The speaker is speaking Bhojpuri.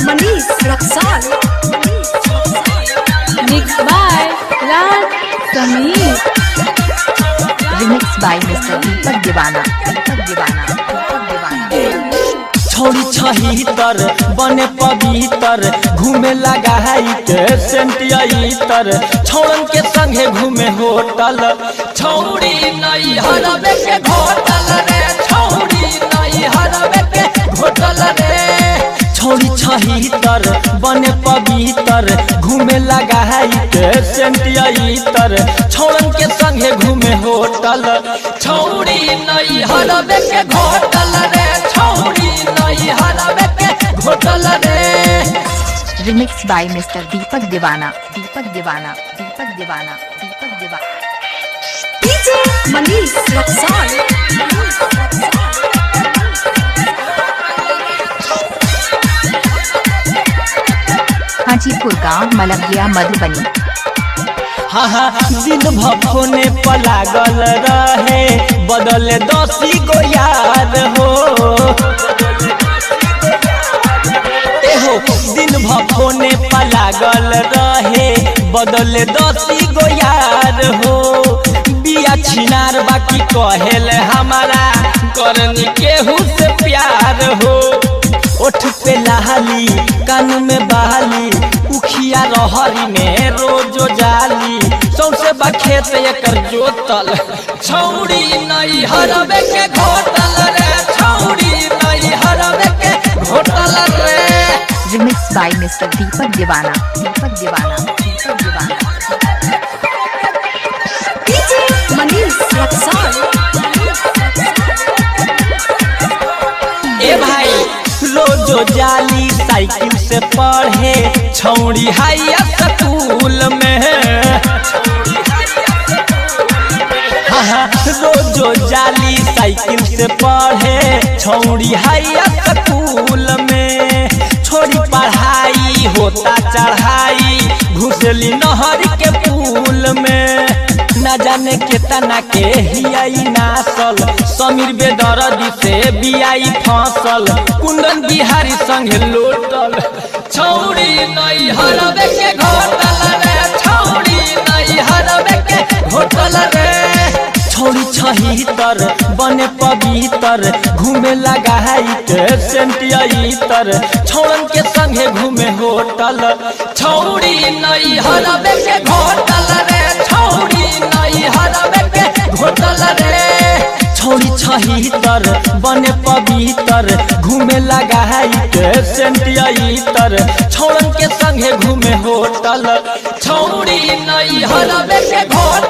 Manish Raxaul. Mix by Raj Sameer. Remix by mister Deepak Deewana, Deepak Deewana, Deepak Deewana. छोड़ी छही तर बने पवित्र, घूमे लगा है के सेंटियाइतर, छौड़न के संगे घूमे होटल। छौड़ी नहीं हरबे के घोटल रे, छौड़ी नहीं हरबे के घोटल रे। छोड़ी छही तर बने पवित्र, घूमे लगा है के सेंटियाइतर, छौड़न के संगे घूमे होटल। छौड़ी नहीं हरबे के घोटल रे, छौड़ी नहीं हरबे के घोटल रे। Remix by mister Deepak Deewana, Deepak Deewana, Deepak Deewana, Deepak Deewana. DJ Manish Raxaul. Hajipur गांव, मलंगिया, मधुबनी। हाँ हाँ, दिन भर फोने पर लागल रहे, बदले दसी गो यार हो। एहो दिन भर फोने पर लागल रहे, बदले दसी गो यार हो। बिया छिनार बाकी कहेल हमारा करनी केहू से प्यार हो। ओठ पे लाली कान में बाली, उखिया रहरी में रोजो जाली, सौंसे बखेत एकर जोतल। छौड़ी नहीं हरबे के घोटल रे, छौड़ी नहीं हरबे के घोटल रे। Remix by mister Deepak Deewana, Deepak Deewana, Deepak Deewana. DJ Manish Raxaul. ए भाई रोजो जाली साइकिल से पढ़े, छौड़ी हाई स्कूल में। हाँ हाँ, रोजो जाली साइकिल से पढ़े, छौड़ी हाई स्कूल में। छोड़ी पढ़ाई होता चढ़ाई, घुसली नहर के पुल में। न जाने के तना के हियाई नासल, समीर बेदर्दी से बियाई फसल, कुंदन बिहारी संगे लोटल। छौड़ी नहीं हरबे के घोटल रे, छौड़ी नहीं हरबे के घोटल रे। छोड़ी छही तर बने पवित्र, घूमे लगा है के सेंटियाइतर, छौड़न के संगे घूमे होटल। छौड़ी नहीं हरबे के घोटल रे, छौड़ी नहीं हरबे के घोटल रे। छोड़ी छही तर बने पवित्र, घूमे लगा है के सेंटियाइतर, छौड़न के संगे घूमे होटल। छौड़ी नहीं हरबे के घोटल।